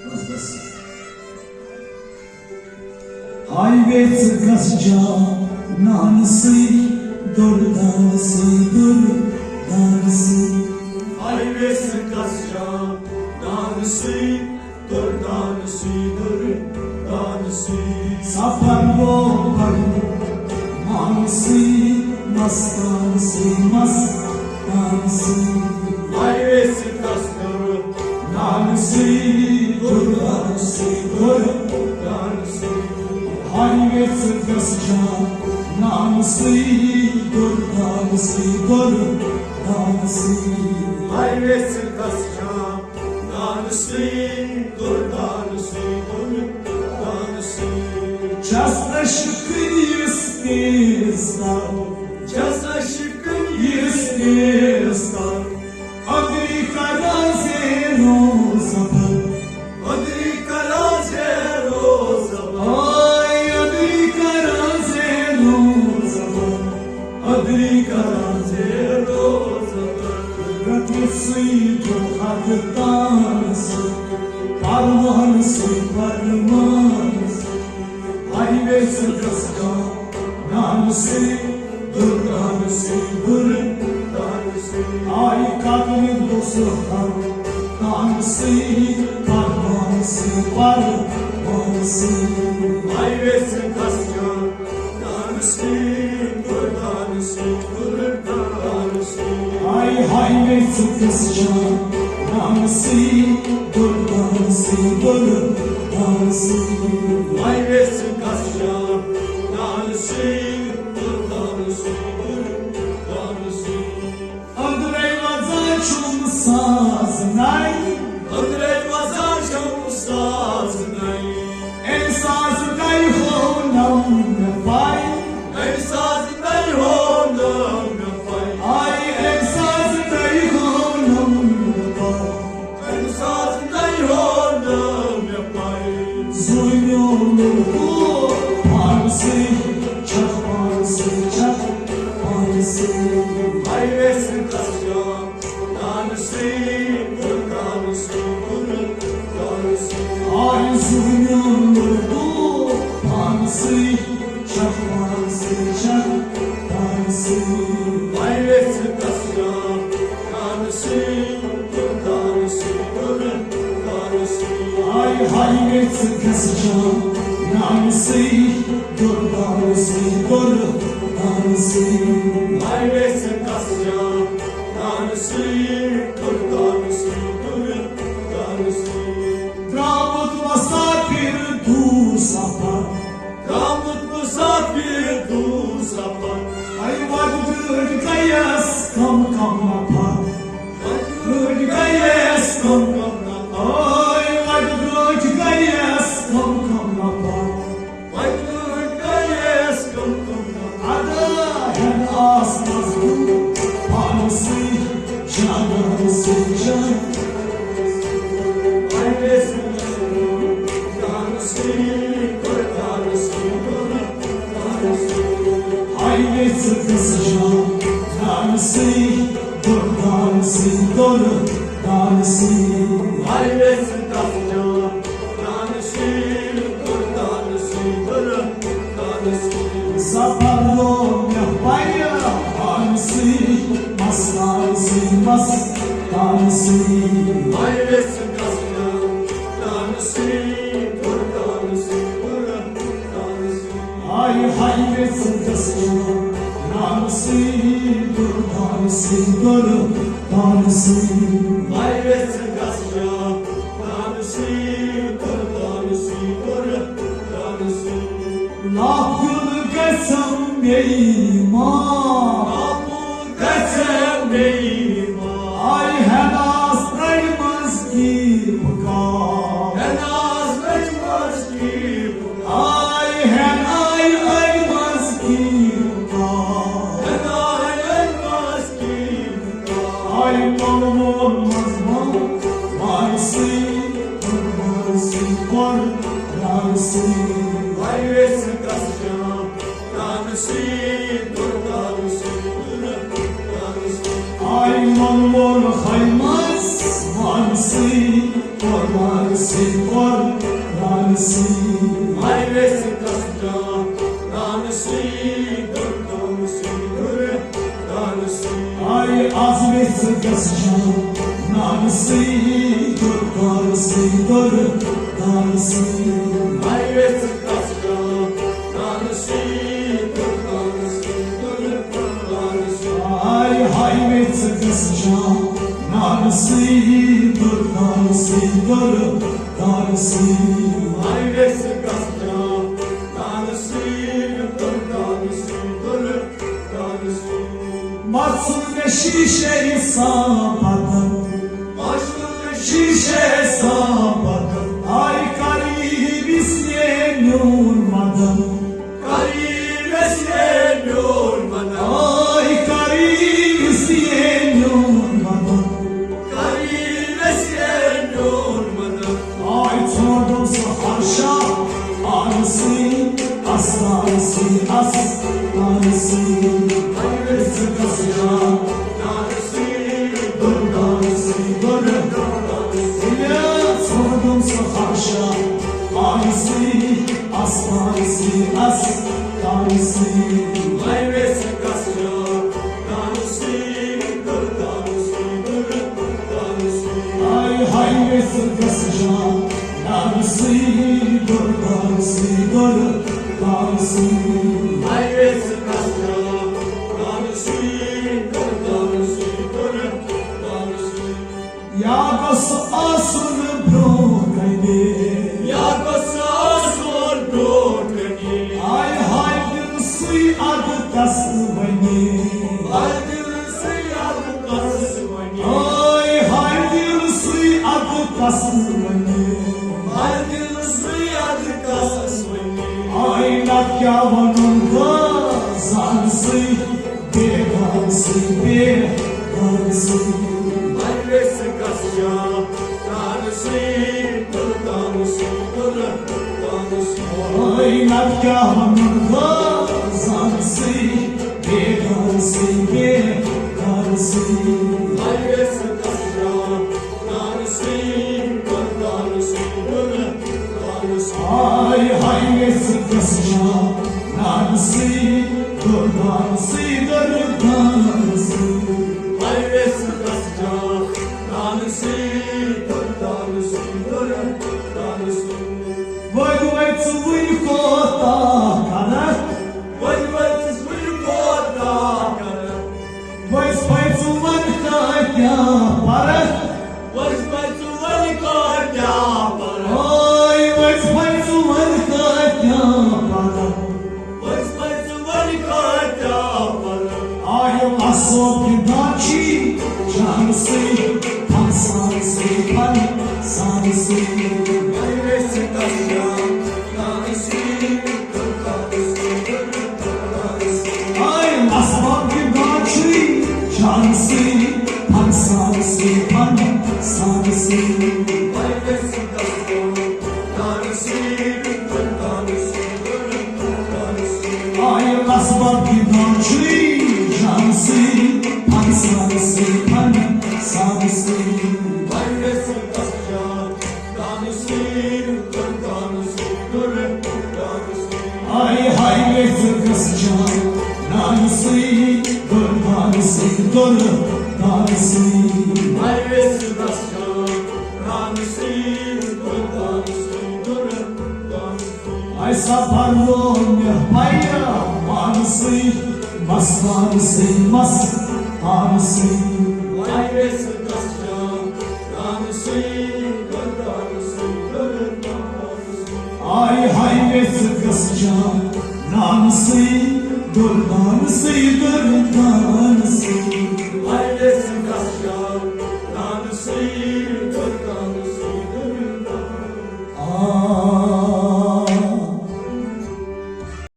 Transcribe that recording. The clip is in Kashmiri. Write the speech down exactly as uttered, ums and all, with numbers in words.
بس، بس۔ ہاے ویژٕ گژھ جا نانہٕ سٕے، دوٚر دانہٕ سٕے، دوٚر دانہٕ سٕے۔ ہاے ویژٕ گژھ جا نانہٕ سٕے، دوٚر دانہٕ سٕے، دوٚر دانہٕ سٕے۔ سفر گوٚو بڑٕ مانہٕ سٕے، مستانہٕ سٕے، مستانہٕ سٕے۔ ہاے ویژٕ گژھ جا نانہٕ سٕے، دوٚر دانہٕ سٕے، دوٚر دانہٕ سٕے۔ ہاے ویژٕ گژھ جا نانہٕ سٕے، دوٚر دانہٕ سٕے، دوٚر دانہٕ سٕے۔ ہاے ویژٕ گژھ جا نانہٕ سٕے، دوٚر دانہٕ سٕے، دوٚر دانہٕ سٕے۔ چھس عشقہٕ یِژھ تیز تر، چھس عشقہٕ یِژھ تیز تر۔ أدري كرازي روزبان، أدري كرازي روزبان، آي أدري كرازي روزبان، أدري كرازي روزبان. رتي سيد حد تانس، پروان سي پروان سي. آي ويس دستا نانسي، دردانسي، دردانسي. آي كاكني دوستا نانسي، پروانسي، پروانسي. آي ويس دستا نانسي، دردانسي، دردانسي. آي، آي ويس دستا نانسي، دردانسي، دردانسي. آي ويس دستا نانسي، دردانسي، دردانسي. أدري وزا شم ساز ناي، أدري وزا شم ساز ناي. إحساس ناي هو نم نفاي، إحساس ناي هو نم نفاي. آي إحساس ناي هو نم نفاي. زُنیومُت پانسٕے، چھَکھ پانسٕے، چھَکھ پانسٕے۔ آے زُنیومُت پانسٕے، چھَکھ پانسٕے، چھَکھ پانسٕے۔ آے ہاے ویژٕ گژھ جان نانسٕے، دردانسٕے، دردانسٕے۔ آے ویژٕ گژھ جان نانسٕے، دردانسٕے، دردانسٕے۔ درٛامُت مسافر دوٗر سفر، درٛامُت مسافر دوٗر سفر۔ آے وَتہِ برٛٲٹھۍ گٔیَس کم کم نفر۔ وَتہِ برٛٲٹھۍ گٔیَس کم کم نفر۔ آے وَتہِ برٛٲٹھۍ گٔیَس کم کم نفر۔ وَتہِ برٛٲٹھۍ گٔیَس کم کم نفر۔ اَدٕ ہٮ۪ن آس مزدوٗر پانسٕے، جانانسٕے، جان۔ آے ویژٕ گژھ جان نانسٕے، دردانسٕے، دردانسٕے۔ آے ویژٕ گژھ جان نانسٕے، دردانسٕے، دردانسٕے۔ سفر لوگ مےٚ پَیہِ پانسٕے، مستانسٕے، مستانسٕے۔ آے ویژٕ گژھ جان نانسٕے، دردانسٕے، دردانسٕے۔ آے ہاے ویژٕ گژھ جان نانسٕے، دردانسٕے، دردانسٕے۔ آے ویژٕ گژھ جان نانسٕے، دردانسٕے، دردانسٕے۔ لاپُن گژھم مے ایمان، لاپُن گژھم مے ایمان۔ آے ہٮ۪ناس ترٛٹہِ منٛز کی پُکار، ہٮ۪ناس ترٛٹہِ منٛز کی پُکار۔ آے ہٮ۪ناے أڑۍ منٛز کی پُکار، ہٮ۪ناے أڑۍ منٛز کی پُکار۔ آے پلوون منٛز بنٛد مارسٕے، مارسٕے، مارسٕے۔ آے ویژٕ گژھ جان نانسٕے، دردانسٕے، دردانسٕے۔ آے مَن وول ہاے مَس مانسٕے، قۄربان سٕے کوٚر نانہٕ سٕے۔ آے ویژھِ گژھٕ جان نانہٕ سٕے، دوٚر نانہٕ سٕے، دوٚر نانہٕ سٕے۔ آے از ویژھِ گژھٕ جان نانہٕ سٕے، دوٚر نانہٕ سٕے، دوٚر نانہٕ سٕے۔ آے ویژھِ گژھٕ جان نانہٕ سٕے، دوٚر نانہٕ سٕے، دوٚر نانہٕ سٕے۔ آے ہاے ویژھِ گژھٕ جان نانہٕ سٕے، دوٚر نانہٕ سٕے، دوٚر نانہٕ سٕے۔ آے ویژھِ گژھٕ جان نانہٕ سٕے، دوٚر نانہٕ سٕے، دوٚر نانہٕ سٕے۔ مَژھ ژھُن مےٚ شیٖشے صاف بدن، مَژھ ژھُن مےٚ شیٖشے صاف بدن۔ آے کر ییٖوِس یے میون مدن، کر ییٖوِس یے میون مدن۔ آے کر ییٖوِس یے میون مدن، کر ییٖوِس یے میون مدن۔ آے ژھانڈُم سُہ ہرشا آرسٕے، استارسٕے، استارسٕے۔ آے ویژھِ گژھٕ جان نانہٕ سٕے، دوٚر نانہٕ سٕے، دوٚر نانہٕ سٕے۔ ییٚلہِ ژھانڈُم سُہ ہرشا آرسٕے، استارسٕے، استارسٕے۔ آے ویژھِ گژھٕ جان نانہٕ سٕے، دوٚر نانہٕ سٕے، دوٚر نانہٕ سٕے۔ آے ہاے ویژھِ گژھٕ جان نانہٕ سٕے، دوٚر نانہٕ سٕے، دوٚر نانہٕ سٕے۔ آے ویژھِ گژھٕ جان نانہٕ سٕے، دوٚر نانہٕ سٕے، دوٚر نانہٕ سٕے۔ یا گوٚژھ آسُن برٛونٛہہ کنہِ، یا گوٚژھ آسُن برٛونٛہہ کنہِ۔ آے ہاے دِل سُے اَدٕ کس وَنہِ، آے دِل سُے اَدٕ کس وَنہِ۔ آے ہاے دِل سُے اَدٕ کس وَنہِ، آے دِل سُے اَدٕ کس وَنہِ۔ آے نتہٕ کیٛاہ وَنُن گا زانسٕے، بے گانسٕے، بے گانسٕے۔ آے ویژھِ گژھٕ جان نانہٕ سٕے، دوٚر نانہٕ سٕے، دوٚر نانہٕ سٕے۔ آے نتہٕ کیٛاہ وَنُن گا زانسٕے، بے گانسٕے، بے گانسٕے۔ آے ویژھِ گژھٕ جان نانہٕ سٕے، دوٚر نانہٕ سٕے، دوٚر نانہٕ سٕے۔ آے ہاے ویژھِ گژھٕ جان نانہٕ سٕے، دوٚر نانہٕ سٕے، دوٚر نانہٕ سٕے۔ آے ویژھِ گژھٕ جان نانہٕ سٕے، دوٚر نانہٕ سٕے، دوٚر نانہٕ سٕے۔ وۄنۍ وۄنۍ ژٕ وٕنہِ کوتاہ کرکھ؟ وۄنۍ وۄنۍ ژٕ وٕنہِ کوتاہ کرکھ؟ وۄنۍ وۄنۍ ژٕ وَن کانٛہہ کیٛاہ پرکھ؟ وۄنۍ وۄنۍ ژٕ وَن کانٛہہ کیٛاہ پرکھ؟ آے وۄنۍ وۄنۍ ژٕ وَن کانٛہہ کیٛاہ پرکھ؟ وۄنۍ وۄنۍ ژٕ وَن کانٛہہ کیٛاہ پرکھ؟ آے لَسو گِنٛدان چھی جانسٕے، پھنسانسٕے، پھنسانسٕے۔ آے ویژھِ گژھٕ جان نانہٕ سٕے، دوٚر نانہٕ سٕے، دوٚر نانہٕ سٕے۔ آے لَسو گِنٛدان چھی جانسٕے، پھنسانسٕے، پھنسانسٕے۔ آے ویژھِ گژھٕ جان نانہٕ سٕے، دوٚر نانہٕ سٕے، دوٚر نانہٕ سٕے۔ آے لَسو گِنٛدان چھی جانسٕے، پھنسانسٕے، پھنسانسٕے۔ آے ویژھِ گژھٕ جان نانہٕ سٕے، دوٚر نانہٕ سٕے، دوٚر نانہٕ سٕے۔ آے ہاے ویژھِ گژھٕ جان نانہٕ سٕے، دوٚر نانہٕ سٕے، دوٚر نانہٕ سٕے۔ آے ویژھِ گژھٕ جان نانہٕ سٕے، دوٚر نانہٕ سٕے، دوٚر نانہٕ سٕے۔ آے سا پرلو مےٚ پَیہِ پانہٕ سٕے، مستانہٕ سٕے، مستانہٕ سٕے۔ آے ویژھِ گژھٕ جان نانہٕ سٕے، دوٚر نانہٕ سٕے، دوٚر نانہٕ سٕے۔ آے ہاے ویژھِ گژھٕ جان نانہٕ سٕے، دوٚر نانہٕ سٕے، دوٚر نانہٕ سٕے۔ آے ویژھِ گژھٕ جان